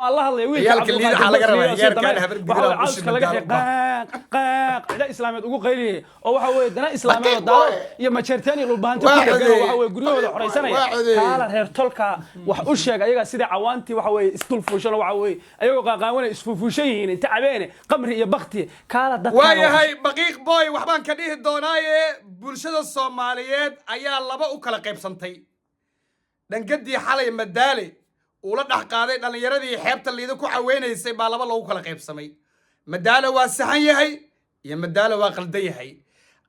La hadlaya wiilka. Ciyaalka liida waxaa laga rabaa, Cabdulqaadir ciyaalkaan habar waxa gidiraa weeye ushi cawska laga madaalo. Qaaq qaaq cida islaameed ugu qayliyay oo waxa weeye dana islaameed oo Baqiiq daalo boy. iyo majeerteen iyo dhulbahanti Waa ku dhegan oo codeeyey. waxa weeye guryahooda xoraysanaya. Waa codeeyey. Kaala reer tolka wax u sheeg ayaga sida cawaantii waxa weeye isdul fuushan oo waxa weeye ayagoo qaaqaawanay isfuufuushan yihiin inta cabeene qamri iyo bakti kaala dadkaan. Waayahay, Baqiiq Boy waxbaan ka dhihi doonaaye, bulshada Soomaaliyeed ayaa laba u kala qaybsantay. Dhangadii xalay Madaale uu la dhex qaaday dhallinyaradii xeebta Liida ku caweynaysay baa laba loogu kala qaybsamay: Madaale waa saxan yahay iyo Madaale waa qaldan yahay.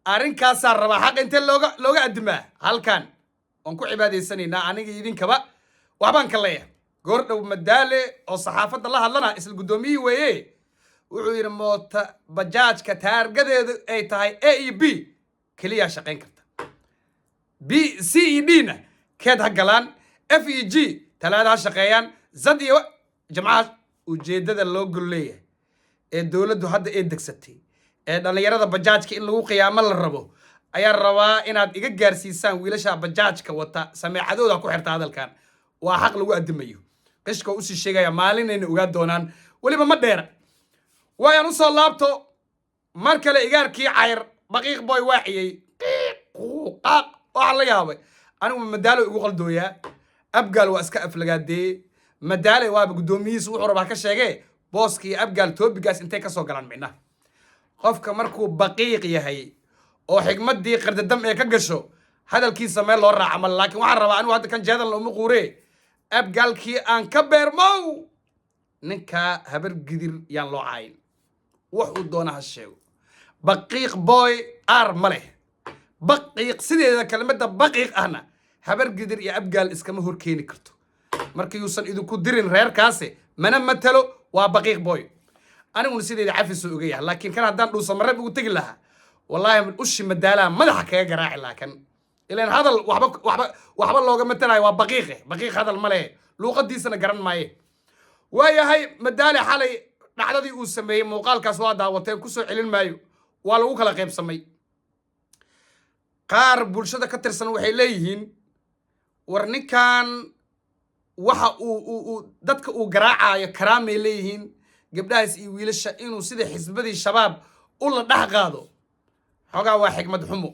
Arrinkaasaa rabaa xaq intee looga addimaa. Halkan waan ku cibaadaysanaynaa, aniga iyo idinkaba waxbaan ka leeyahay. Goor dhow Madaale oo saxaafadda la hadlana, isla guddoomiyihii weeye, wuxuu yidhi moota bajaajka taargadeedu ay tahay A iyo B keliyaa shaqayn karta, B, C iyo D na keed ha galaan, F iyo G Talaada ha shaqeeyaan, Z iyo Jamcaha. Ujeeddada loo gol leeyahay ee dowladdu hadda ee degsatay ee dhallinyarada bajaajka in lagu qiyaamo la rabo ayaa rabaa inaad iga gaarsiisaan wiilasha bajaajka wata. Sameecadooda ku xirta hadalkan, waa xaq lagu addimayo. Qishka usii sheegaya maalinayna ogaa doonaan, weliba ma dheera. Waayaan usoo laabto mar kale igaarkii Cayr Baqiiq Boy waaciyey qiiq quuqaaq. Waxaa la yaabay anigu, Madaalo igu qaldooyaa, Abgaal waa iska aflagaadeeye. Madaale waaba guddoomiyihiis, wuxuu rabaa ka sheegee booska iyo Abgaal toobigaas intay kasoo galaan micnaha. Qofka markuu baqiiq yahay oo xigmaddii qardadam ee ka gasho, hadalkiisa meel loo raaca male. Laakiin waxaan rabaa anigu hadda kan jeedalna uma quuree, Abgaalkii aan ka beermow, ninkaa Habar Gidir yaan loo caayin, wuxuu doona ha sheego. Baqiiq Boy aar ma leh. Baqiiq sideeda kelmadda baqiiq ahna Habar Gidir iyo Abgaal iskama hor keeni karto. Marka yuusan idinku dirin reerkaasi, mana matalo, waa Baqiiq Boy. Aniguna sideeda cafisuu oga yahay, laakiin kan haddaan Dhuusamareeb ugu tegi lahaa, wallaahi ushi Madaalaha madaxa kaga garaaci lahaa. Kan ilaan hadal waxba looga matalayo, waa baqiiqe. Baqiiq hadal ma lehe, luuqadiisana garan maaye. Waayahay, Madaale xalay dhacdadii uu sameeyey muuqaalkaas waa daawateen, kusoo celin maayo. Waa lagu kala qaybsamay. Qaar bulshada ka tirsan waxay leeyihiin, war ninkan waxa uu dadka uu garaacayo karaamay leeyihiin, gabdhahaas iyo wiilasha inuu sida xisbadii Shabaab u la dhex qaado xoogaa waa xigmad xumo,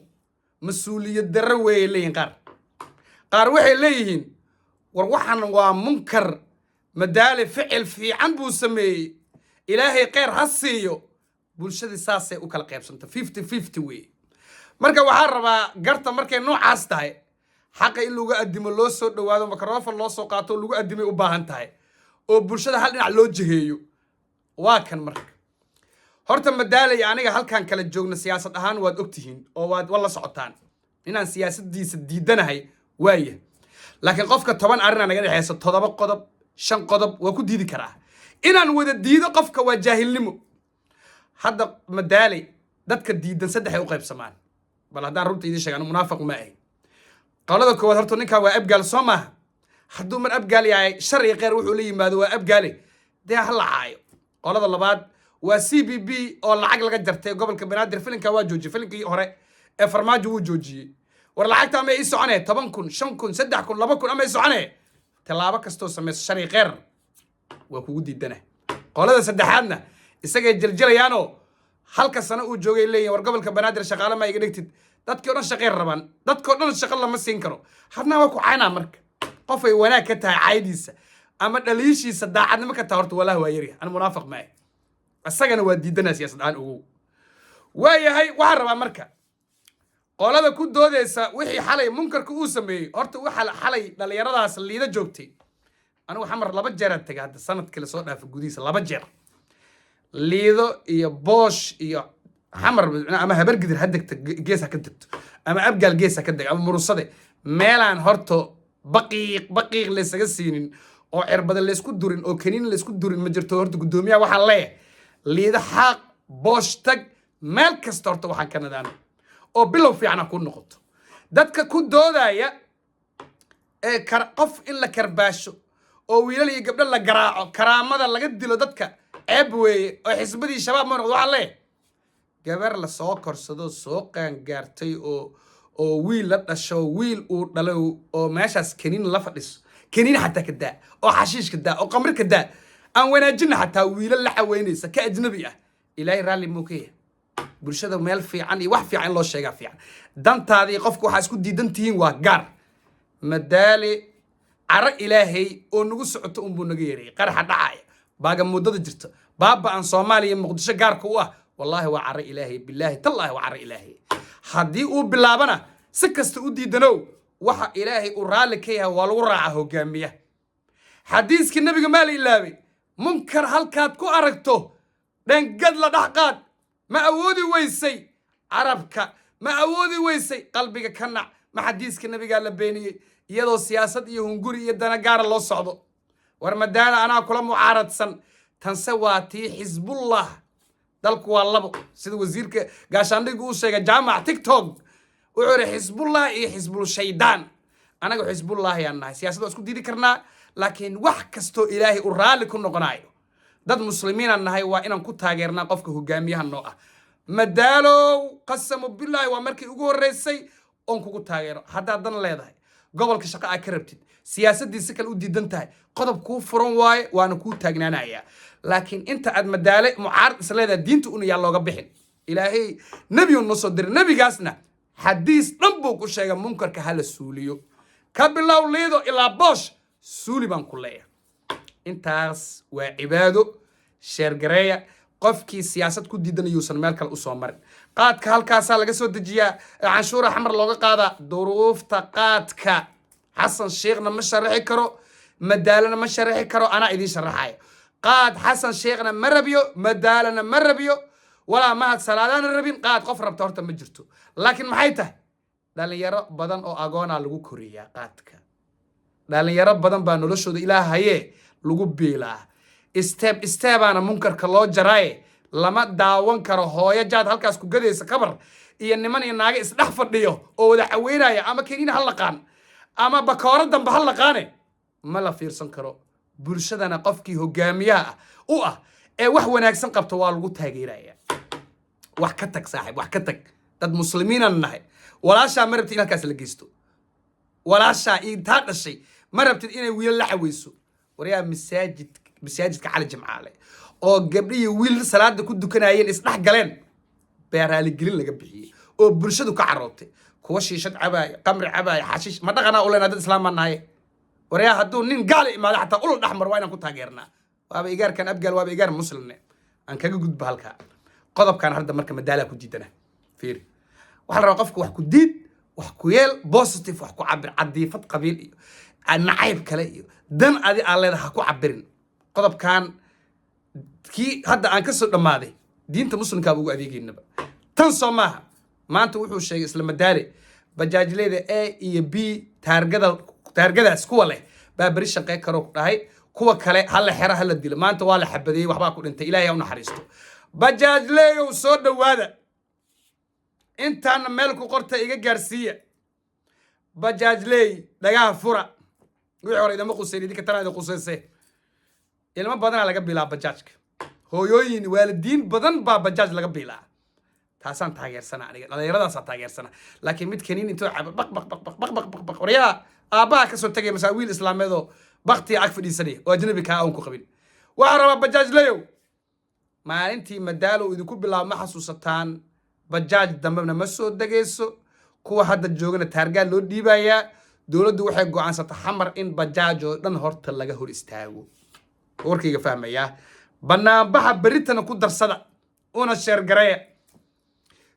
mas-uuliyad darro weeyay leeyihiin qaar. Qaar waxay leeyihiin, war waxan waa munkar, Madaale ficil fiican buu sameeyey, Ilaahay kheyr ha siiyo. Bulshadii saasay u kala qaybsanta, 50-50 weeye. Marka waxaa rabaa garta markay noocaas tahay, xaqa in lagu addimo, loo soo dhowaado, microphone loo soo qaato oo lagu addimay u baahan tahay oo bulshada hal dhinac loo jiheeyo. Waa kan marka horta Madaalay aniga halkaan kala joogna siyaasad ahaan waad ogtihiin oo waad la socotaan inaan siyaasadiisa diidanahay. Waaya, laakiin qofka 10 arrinaa naga dhexeysa, toddoba qodob, shan qodob waa ku diidi karaa. Inaan wada diido qofka waa jaahilnimo. Hadda Madaalay dadka diidan saddexay u qaybsamaan. Bal haddaan runta idiin sheega, anu munaafiq ma ahin. Qolada koowaad, horta ninkan waa Abgaal, soo maaha? Hadduu mar Abgaal yahay, shar iyo kheyr wuxuu la yimaado waa Abgaale, dee ha la caayo. Qolada labaad waa CBB oo lacag laga jartay gobolka Banaadir. Filinka waa joojiyey, filinkii hore ee Farmaajo wuu joojiyey. War lacagta ama ii soconee, 10,000, 5,000, 3,000, 2,000 ama ii soconee, tallaabo kastoo samayso shar iyo kheyr waa kugu diidana. Qolada saddexaadna isagay jeljelayaanoo halka sano uu joogay leeyihin, war gobolka Banaadir shaqaale ma iga dhigtid? Dadkii o dhan shaqay rabaan, dadkao dhan shaqo lama siin karo. Hadna waa ku caynaa. Marka qofay wanaag ka tahay caydiisa ama dhaliishiisa daacadnimo ka tahay, horta wallahi waa yaryahay. Ana munaafiq ma ahi, isagana waa diidanaa siyaasad ahaan, ogow. Waayahay, waxaan rabaa marka qolada ku doodeysa wixii xalay munkarka uu sameeyey. Horta waxa xalay dhallinyaradaas Liida joogtay, anigu Xamar laba jeeraan tegay hadda sanadkii lasoo dhaafay gudihiisa, laba jeer. Liido iyo Boosh iyo Xamar ama Habargidir ha degto, gees ha ka degto, ama Abgaal gees ha ka dego, ama Murusade, meelaan horta baqiiq baqiiq laysaga siinin oo cirbada laysku durin oo kaniin laysku durin ma jirto. Horta guddoomiyaha waxaan leeyahay, Liido xaaq, Boosh tag, meel kasta horta waxaan ka nadaamay oo bilow fiican ha ku noqoto. Dadka ku doodaya ee qof in la karbaasho oo wiilal iyo gabdho la garaaco, karaamada laga dilo dadka ceeb weeye oo xisbadii Shabaab ma noqdo, waxaan leeyahay gabar la soo korsado, soo qaangaartay oo wiil la dhasho, wiil uu dhalay oo meeshaas kaniin la fadhiso, kaniin xataa ka daa oo xashiish ka daa oo qamri ka daa. Aan wanaajina xataa wiilal la caweynaysa ka ajnabi ah, Ilaahay raalli muu ka yahay? Bulshada meel fiican iyo wax fiican in loo sheegaa fiican. Dantaadii qofka waxaa isku diidan tihiin waa gaar. Madaale caro Ilaahay oo nagu socoto unbuu naga yeerayay. Qaraxa dhacaya, baagamuddada jirta, baaba aan Soomaaliya, Muqdisho gaarka u ah, wallaahi waa caro Ilaahay, bilaahi tallaahi waa caro Ilaahay. Haddii uu bilaabana, si kasta u diidanow, waxa Ilaahay uu raalli ka yahay waa lagu raaca hogaamiya. Xadiiskii Nabiga maa la ilaabay? Munkar halkaad ku aragto, dhangad la dhex qaad. Ma awoodi weysay carabka, ma awoodi weysay, qalbiga ka nac. Ma xadiiska Nabigaa la beeniyey iyadoo siyaasad iyo hunguri iyo dana gaara loo socdo? War Madaala, anaa kula mucaaradsan. Tanse waa tii Xisbullah. Dalku waa labo, sida wasiirka gaashaandhigga uu sheegay Jaamac TikTok. Wuxuu yidhi Xisbullah iyo Xisbul Shaydaan. Anaga Xisbullahi aan nahay. Siyaasad waa isku diidi karnaa, laakiin wax kastoo Ilaahay uu raalli ku noqonayo, dad muslimiinaan nahay, waa inaan ku taageernaa qofka hogaamiyaha noo ah. Madaalow, qasamu bilaahi, waa markii ugu horreysay oon kugu taageero. Haddaad dan leedahay, gobolka shaqo aad ka rabtid, siyaasaddii si kale u diidan tahay, qodob kuu furan waaye, waana kuu taagnaanayaa. Laakiin inta aad Madaale mucaarad is leedahay, diinta una yaa looga bixin. Ilaahay nebiyu noo soo diray, nebigaasna xadiis dhan buu ku sheegay munkarka hala suuliyo. Ka bilow Liido ilaa Boosh, suuli baan ku leeyahay. Intaas waa cibaado. Sheergareeya. Qofkii siyaasad ku diidan yuusan meel kale usoo marin. Qaadka halkaasaa laga soo dejiyaa, canshuura Xamar looga qaadaa. Duruufta qaadka Xasan Sheekhna ma sharaxi karo, Madaalana ma sharaxi karo, anaa idiin sharaxayo. Qaad Xasan Sheekhna ma rabiyo, Madaalana ma rabiyo, walaa Mahad Salaadaana rabin. Qaad qof rabta horta ma jirto, laakiin maxay tahay? Dhalinyaro badan oo agoonaa lagu koriyaa qaadka. Dhalinyaro badan baa noloshooda Ilaahaye lagu biilaa. Step stebaana munkarka loo jaraaye. Lama daawan karo hooyo jaad halkaas ku gadaysa kabar iyo niman iyo naaga isdhex fadhiyo oo wada caweynaya, ama keniina ha laqaan ama bakooro dambe ha laqaane, ma la fiirsan karo. Bulshadana qofkii hogaamiyaha ah u ah ee wax wanaagsan qabta waa lagu taageeraya. Wax ka tag, saaxiib, wax ka tag. Dad muslimiinaan nahay. Walaashaa ma rabtid in halkaas la geysto? Walaashaa intaa dhashay ma rabtid inay wiilal la caweyso? Waryaa, masaajidka Cali Jimcaale oo gabdhihi wiil salaada ku dukanayeen isdhex galeen baa raaligelin laga bixiyey oo bulshadu ka carootay. Kuwa shiishad cabaaya, qamri cabaaya, xashiish, ma dhaqanaa u leenaa? Dad islaam baan nahay. Waryaa, hadduu nin gaala imaado xataa ula dhex maro, waa inaan ku taageernaa. Waaba igaarkan Abgaal, waaba igaar muslimne. Aan kaga gudba halkaa qodobkan. Hadda marka Madaalaa ku diidana, fiiri, waxaa la rabaa qofka wax ku diid, wax ku yeel, positive wax ku cabir. Cadiifad qabiil iyo nacayb kale iyo dan adi aan leedahay ha ku cabirin. Qodobkan kii hadda aan kasoo dhammaaday, diinta muslimkaaba ugu adeegeynaba tan soo maaha. Maanta wuxuu sheegay isla Madaale bajaajleyda A iyo B taargada, taargadaas kuwa leh baa beri shaqey karoo ku dhahay. Kuwa kale ha la xero, ha la dilo. Maanta waa la xabadeeyey, waxbaa ku dhintay, Ilaahay ha u naxariisto. Bajaajleeyow, soo dhowaada. Intaana meel ku qorta, iga gaarsiiya. Bajaajleey, dhagaha fura. Wixii hore idama quseyn, idinka tanaa idin quseyse. Ilmo badanaa laga bilaa bajaajka, hooyooyin, waalidiin badan baa bajaaj laga bilaa. Taasaan taageersana aniga, dhallinyaradaasaa taageersana. Laakiin mid kaniin intoo cabo, baq baq baq baq baq baq baq baq, waryaa, aabbaha kasoo tegay masaa wiil islaameedoo baktiga ag fadhiisanaya oo ajnabi kaa oon ku qabin. Waxaan rabaa, bajaajlayow, maalintii Madaalow idinku bilaabo ma xasuusataan? Bajaaj dambena ma soo degayso, kuwa hadda joogana taargaa loo dhiibayaa. Dowladdu waxay go'aansatay Xamar in bajaaj oo dhan horta laga hor istaago. Warkayga fahmayaa? Banaanbaxa beritana ku darsada una sheergareeya.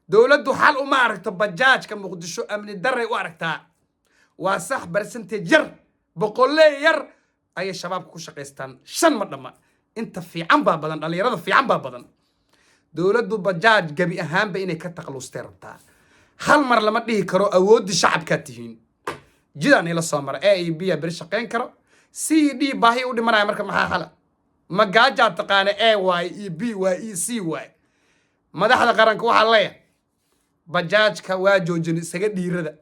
Dowladdu xal uma aragto bajaajka Muqdisho, amni daray u aragtaa. Waa sax, percentage yar, boqolee yar ayay shabaabka ku shaqaystaan, 5 ma dhamma. Inta fiican baa badan, dhallinyarada fiican baa badan. Dowladdu bajaaj gebi ahaanba inay ka takhlustay rabtaa. Hal mar lama dhihi karo awooddii shacabkaad tihiin. Jidaan ila soo mara, A iyo B aa beri shaqayn karo, C iyo D baahi u dhimanaya. Marka maxaa xala? Ma gaajaa taqaana? A waay iyo B waay iyo C waay. Madaxda qaranka waxaa leeyahay, bajaajka waa joojin, isaga dhiirada.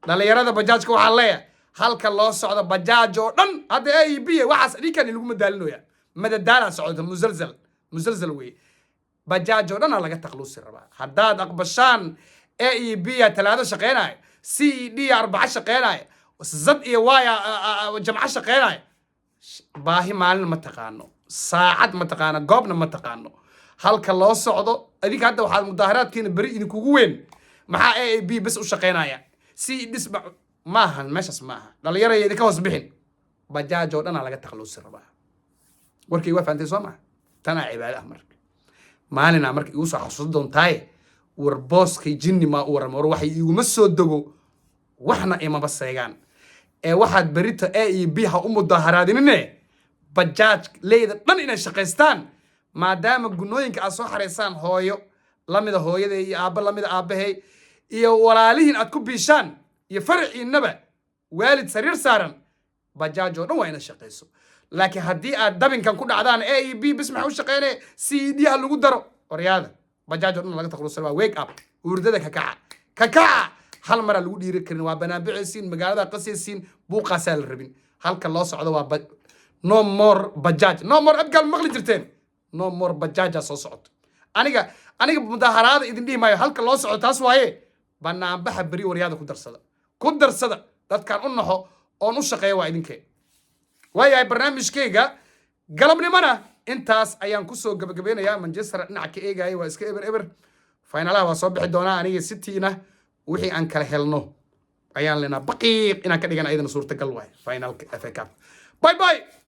Dhallinyarada bajaajka waxaa leeyahay, halka loo socdo bajaaj oo dhan hadda A iyo B waxaas idinkan lagu madaalinooya. Madadaalaa socota, musalsal musalsal weeye. Bajaaj oo dhan aa laga takluusi rabaa. Haddaad aqbashaan A iyo B a Talaado shaqeynaayo, C iyo D a Arbaco shaqeynaayo, Z iyo Y jamco shaqeynaayo, baahi maalin ma taqaano. Saacad ma taqaano, goobna ma taqaano halka loo socdo. Adinka hadda waxaad mudaaharaadkiina beri idinkugu weyn. Maxaa A A B bes u shaqaynaya si dhisma maahan? Meeshaas maaha. Dhalinyaraya, idinka hoos bixin. Bajaaj oo dhanaa laga takhalusi rabaa. Warkay waa fahantay, soo maha? Tanaa cibaado ah. Marka maalinaa marka igu soo xasuusan doontaaye, war booskay jinni maa u warama? War waxay iguma soo dego, waxna imaba seegaan. Ee waxaad berita A iyo B ha u mudaaharaadinine, bajaaj leyda dhan inay shaqaystaan, maadaama gunooyinka aad soo xaraysaan hooyo lamida hooyaday iyo aabba lamida aabbahay iyo walaalihiin aad ku biishaan iyo faraciinaba waalid sariir saaran. Bajaaj oo dhan waa inaad shaqayso. Laakiin haddii aad dabinkan ku dhacdaan, A iyo B bis maxaa u shaqeynaya, C E D ha lagu daro, waryaada, bajaaj oo dhan laga takhalusa waa. Wake up, hurdada ka kaca, ka kaca. Hal maraa lagu dhiiri karin, waa banaanbixaysiin, magaalada qasaysiin, buuqaasaa la rabin. Halka loo socdo waa no more bajaaj, no more Abgaal. Maqli jirteen? No more bajaajaa soo socoto. Aniga mudaaharaada idin dhihi maayo. Halka loo socdo taas waaye. Banaanbaxa beri, waryaada, ku darsada, ku darsada. Dadkaan u naxo oon u shaqeeya waa idinkee. Waayahay, barnaamijkayga galabnimona intaas ayaan kusoo gabagabeynayaa. Manchester dhinaca ka eegaya waa iska eber eber. Finalaha waa soo bixi doonaa. Aniga Cityna wixii aan kala helno ayaan lenaa baqiiq inaan ka dhigan, ayadana suurtagal waay finalka FA Cup. Bye bye.